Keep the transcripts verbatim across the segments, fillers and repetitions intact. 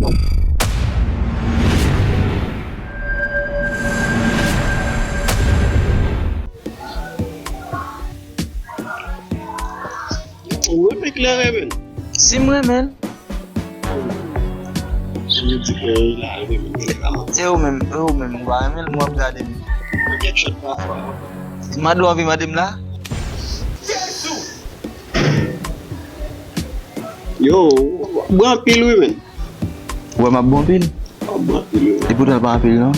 Ou renmen kleren, men? Si m renmen l. Si w di kleren la, renmen l, pa manti. E ou menm, e ou menm, ou pa renmen l, m w ap gade m. Kèk chòt pafwa. M ap anvi mande m la. Yo, w ap bwè anpil wi, men. Ou wè m ap bwè anpil? W ap bwè anpil wi. Epoutan l pa anpil non.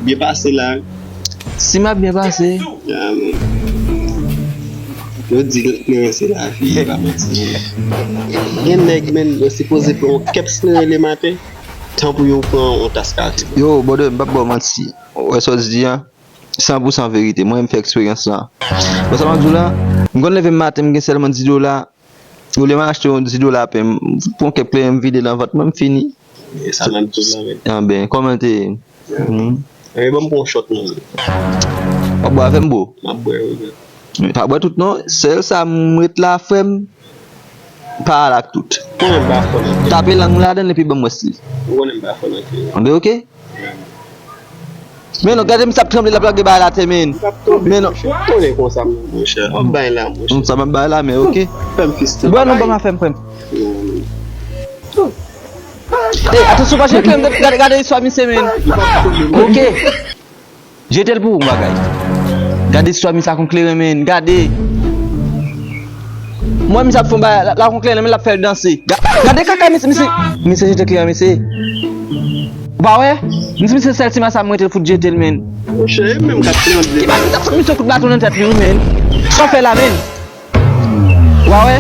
Byen pase la. Si m ap byen pase. Ya, men. Yo di kleren se lavi, e pa manti. Gen nèg, men, yo sipoze pran yon kèps kleren lematen, tan pou yo pran yon tas kafe. Yo, brother, m p ap ba w manti. Ou wè sa w di a? San pou san verite. Mwen, m fè eksperyans lan. Bon, sa m ap di w la, m konn leve m maten, m gen sèlman dis dola. Olye m achte yon dis dola pen, m pran kèk kleren, m vide nan vant mwen, m fini. E sa m ap di w la, men. Anben, kòman l te ye? Hmm. E ban m pran yon shot non. W ap bwè avè m, bro? M ap bwè, wi, men. Pa bwè tout non. Sèl sa m ret la, frè m. Pa al ak tout. Konnen m pa fò nan kleren. Tape lang m ladan l epi ban m rès li. Ou konnen m pa fò nan kleren. Anben, oke. Men non, gade misye ap tranble, l ap lage bagay l atè, men. M p ap tranble, men non, monchè. Konnen konsa, monchè. W ap bay la, monchè. Sa m ap bay la, men oke. Fè m fistèl. Bwè non, ban m afè m, frè m. E, atansyon, pa jete kleren, gade, gade istwa misye, men. Oke. Jete l pou ou, bagay. Gade istwa misye ak yon kleren, men. Gade. Mwen, misye ap fè yon bagay, l ak yon kleren, men l ap fè l danse. Ga-, gade kaka, misye, misye, misye jete kleren, misye. Ou pa wè? Misye, misye sèl ti masa mwen te fout jete l, men. Monchè, e menm k ap tranble. Ki pa misye ap fout misye kout baton nan tèt li, wi, men. Sa w fè la, men. Ou pa wè?